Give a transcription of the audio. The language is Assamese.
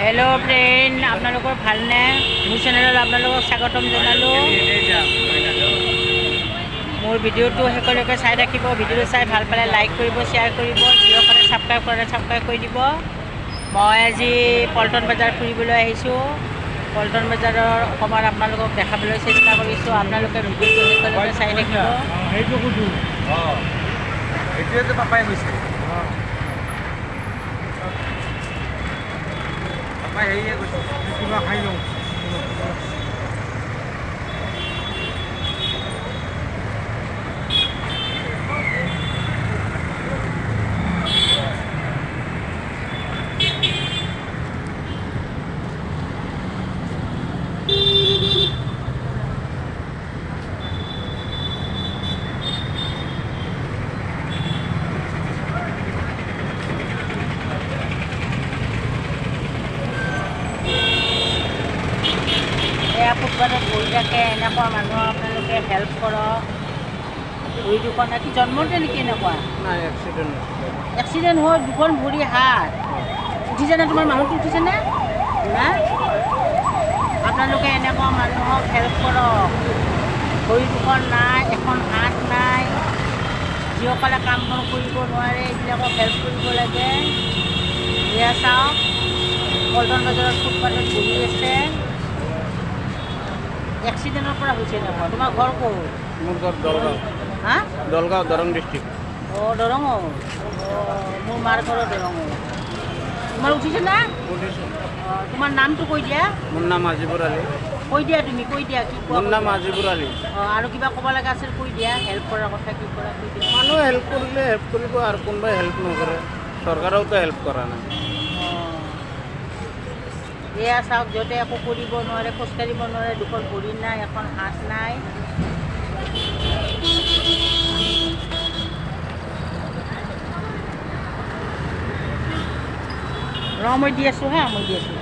হেল্ল' ফ্ৰেণ্ড, আপোনালোকৰ ভালনে? মোৰ চেনেলত আপোনালোকক স্বাগতম জনালোঁ। মোৰ ভিডিঅ'টো শেষলৈকে চাই থাকিব। ভিডিঅ'টো চাই ভাল পালে লাইক কৰিব, শ্বেয়াৰ কৰিব, যিসকলে ছাবস্ক্ৰাইব কৰে ছাবস্ক্ৰাইব কৰি দিব। মই আজি পল্টন বজাৰ ফুৰিবলৈ আহিছোঁ। পল্টন বজাৰৰ অকণমান আপোনালোকক দেখাবলৈ চেষ্টা কৰিছোঁ। আপোনালোকে ভিডিঅ'টো শেষলৈকে চাই থাকিব। এইটোৱেতো পাপাই কৈছে। পাপাই হেৰিয়ে কৈছে, কিবা খাই লওঁ। এয়া ফুটপাথত বহি থাকে, এনেকুৱা মানুহক আপোনালোকে হেল্প কৰক। ভৰি দুখন কি জন্মতে নেকি এনেকুৱা? নাই, এক্সিডেণ্ট। এক্সিডেণ্ট হৈ দুখন ভৰি হাত উঠিছেনে? তোমাৰ মানুহটো উঠিছেনে? হা, আপোনালোকে এনেকুৱা মানুহক হেল্প কৰক। ভৰি দুখন নাই, এখন হাত নাই, যিসকলে কাম বন কৰিব নোৱাৰে এইবিলাকক হেল্প কৰিব লাগে। এয়া চাওক, পল্টন বজাৰত ফুটপাথত বহি আছে। এক্সিডেণ্টৰ পৰা হৈছে এনেকুৱা। তোমাৰ ঘৰ ক'ত? মোৰ ঘৰ দলগাঁও। হা? দলগাঁও, দৰং ডিষ্ট্ৰিক্ট। অঁ, দৰঙৰ। অঁ, মোৰ মাৰ ঘৰো দৰঙৰ। তোমাৰ উঠিছে না? উঠিছে। অঁ, তোমাৰ নামটো কৈ দিয়া। মোৰ নাম আজিবুৰ আলী। কৈ দিয়া, তুমি কৈ দিয়া কি কোৱা। মোৰ নাম আজিবুৰ আলী। অঁ, আৰু কিবা ক'ব লগা আছিল কৈ দিয়া। হেল্প কৰাৰ কথা কি কৰা কৈ দিয়া। মানুহ হেল্প কৰিলে হেল্প কৰিব, আৰু কোনোবাই হেল্প নকৰে। চৰকাৰেওতো হেল্প কৰা নাই। অঁ, এয়া চাওক, য'তে একো কৰিব নোৱাৰে, খোজকাঢ়িব নোৱাৰে, দুখন ভৰি নাই, এখন হাত নাই। ৰ, মই দি আছোঁ। হা, মই দি আছোঁ।